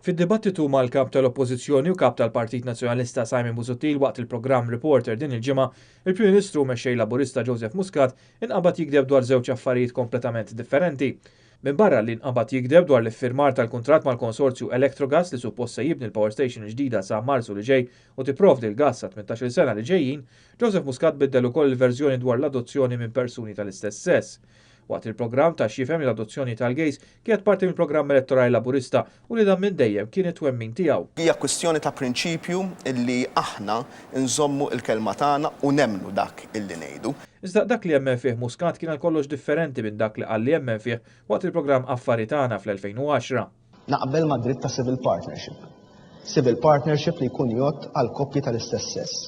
Fid-dibattitu mal-Kap tal-Oppożizzjoni u Kap tal-Partit Nazzjonalista Simon Busuttil waqt il-programm Reporter din il-ġimgħa, il-Prim Ministru u Mexxej Laburista Joseph Muscat inqabad jigdeb dwar żewġ affarijiet kompletament differenti. Minbarra li nqabad jigdeb dwar l-iffirmar tal-kuntratt mal-konsorzju Electrogas li suppost se jibni l-power station il-ġdida sa Marzu li ġej u tipprovdi l-gass sa 18-il sena li ġejjin, Joseph Muscat biddel ukoll il-verżjoni dwar l-adozzjoni minn persuni tal-istess sess. Waqt il-programm ta x'jifhem li l-adozzjoni tal-gays kienet parti mill-programm elettorali Laburista u li dan minn dejjem kien it-twemmin tiegħu. Hija kwistjoni ta' prinċipju li aħna nżommu l-kelma tagħna u nemmnu dak illi ngħidu. Iżda dak li emmen fih Muscat kien għal kollox differenti minn dak li qal li emmen fih waqt il-programm Affari Tagħna fl-2010. Naqbel mad-dritt ta' civil partnership. Civil partnership li jkun jgħodd għal koppji tal-istess sess.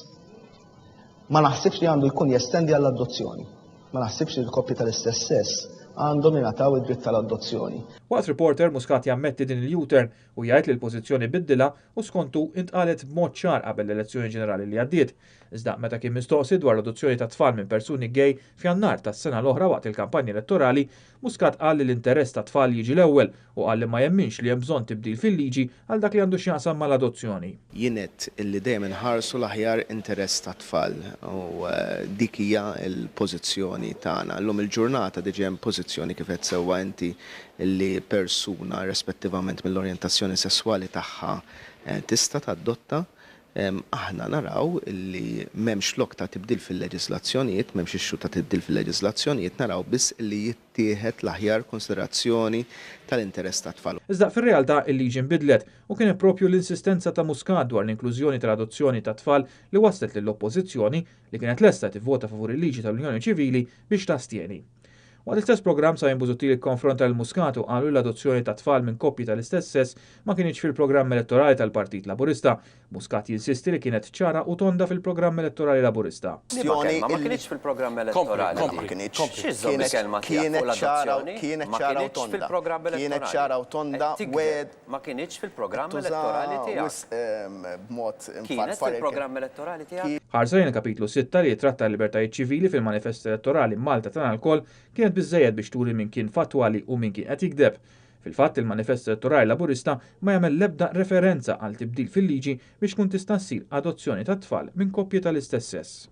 Ma naħsibx li għandu jkun jestendi għall-adozzjoni. Ma naħsibx li l-koppji tal-istess sess għandhom jingħataw id-dritt tal-adozzjoni. Waqt Reporter, Muscat jammetti din il-U-turn u jgħid li l-pożizzjoni biddilha u skont hu intqalet b'mod ċar qabel l-elezzjoni ġenerali li għaddiet. Iżda meta kien mistoqsi dwar l-adozzjoni ta' tfal minn persuni gay f'Jannar tas-sena l-oħra waqt il-kampanja elettorali, Muscat qal li l-interess tat-tfal jiġi l-ewwel u qal li ma jemminx li hemm bżonn tibdil fil-liġi għal dak li għandu x'jaqsam mal-adozzjoni. Jien għedt illi dejjem inħarsu l-aħjar interess tat-tfal u dik hija l-pożizzjoni tagħna. Illum il-ġurnata diġa hemm pożizzjoni kif għedt sewwa inti illi persuna irrespettivament mill-orjentazzjoni sesswali tagħha tista' tadotta. Aħna naraw li m'hemmx lok ta' tibdil fil-leġiżlazzjonijiet, m'hemmx issue ta' tibdil fil-leġiżlazzjonijiet, naraw biss li jittieħed l-aħjar konsiderazzjoni tal-interess tat-tfal. Iżda fir-realtà il-liġi nbidlet u kienet propju l-insistenza ta' Muscat dwar l-inklużjoni tal-adozzjoni tat-tfal li wasslet lill-Oppożizzjoni, li kienet lesta tivvota favur il-liġi tal-Unjoni Ċivili, biex tastjeni. Waqt l-istess programm Simon Busuttil ikkonfronta lil Muscat u qalu li l-adozzjoni ta' tfal minn koppji tal-istess sess ma kinitx fil-programm elettorali tal-Partit Laburista. Muscat jinsisti li kienet ċara u tonda fil-programm elettorali Laburista. Liema kelma ma kinitx fil-programm elettorali? Ma kinitx. X'iżżomm il-kelma tiegħek fuq l-adozzjoni? Kienet Ma ċara u kinitx tonda. fil-programm Kienet elettorali. ċara u tonda Qed tigdeb. wegħed Ma kinitx fil-programm Tuża elettorali tiegħek. wisq b'mod Kienet imfarfar il-kelma. fil-programm elettorali tiegħek? Ħarsa lejn il-Kapitlu sitta li jittratta l-libertajiet ċivili fil-Manifest Elettorali Malta Tagħna Lkoll kienet biżżejjed biex turi min kien fattwali u min kien qed jigdeb. Fil-fatt, il-Manifest Elettorali Laburista ma jagħmel l-ebda referenza għal tibdil fil-liġi biex tkun tista' ssir adozzjoni tat-tfal minn koppji tal-istess sess.